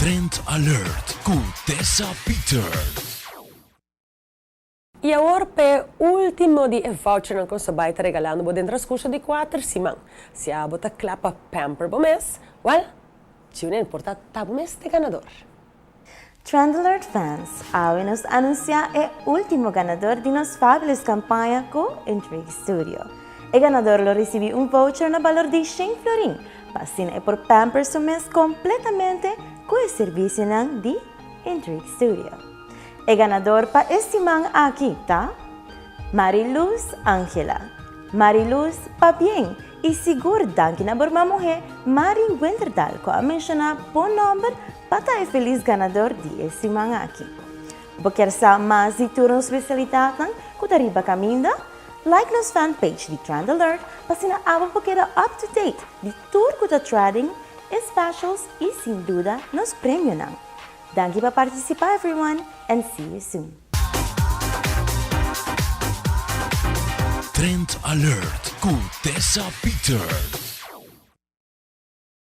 Trend Alert cu Tessa Peters. Y awor p'e ultimo di e vouchernan cu nos ta bay ta regalando bo den transcurso di cuater siman. Si abo ta cla pa pamper bo mes, well, tune in por ta ta bo mes t'e ganador. Trend Alert fans, awe nos ta anuncia e ultimo ganador di nos fabulous campaña cu Intrigue Studio. E ganador lo ricibi un voucher na balor di shen florin pa asina e por pamper su mes completamente cu e servicionan di Intrigue Studio. E ganador pa e siman aki ta Mariluz Angela. Mariluz, pabien y sigur danki na bo ruman muhe Mari Winterdal cu a menciona bo nomber pa ta e feliz ganador di e siman aki. Bo kier sa mas di tur nos specialidadnan cu ta riba caminda? Like nos fan page di Trend Alert pa asina abo por keda up to date di tur cu ta trending, e specials y sin duda nos premionan. Danki pa participa everyone and see you soon. Trend Alert cu Tessa Peters.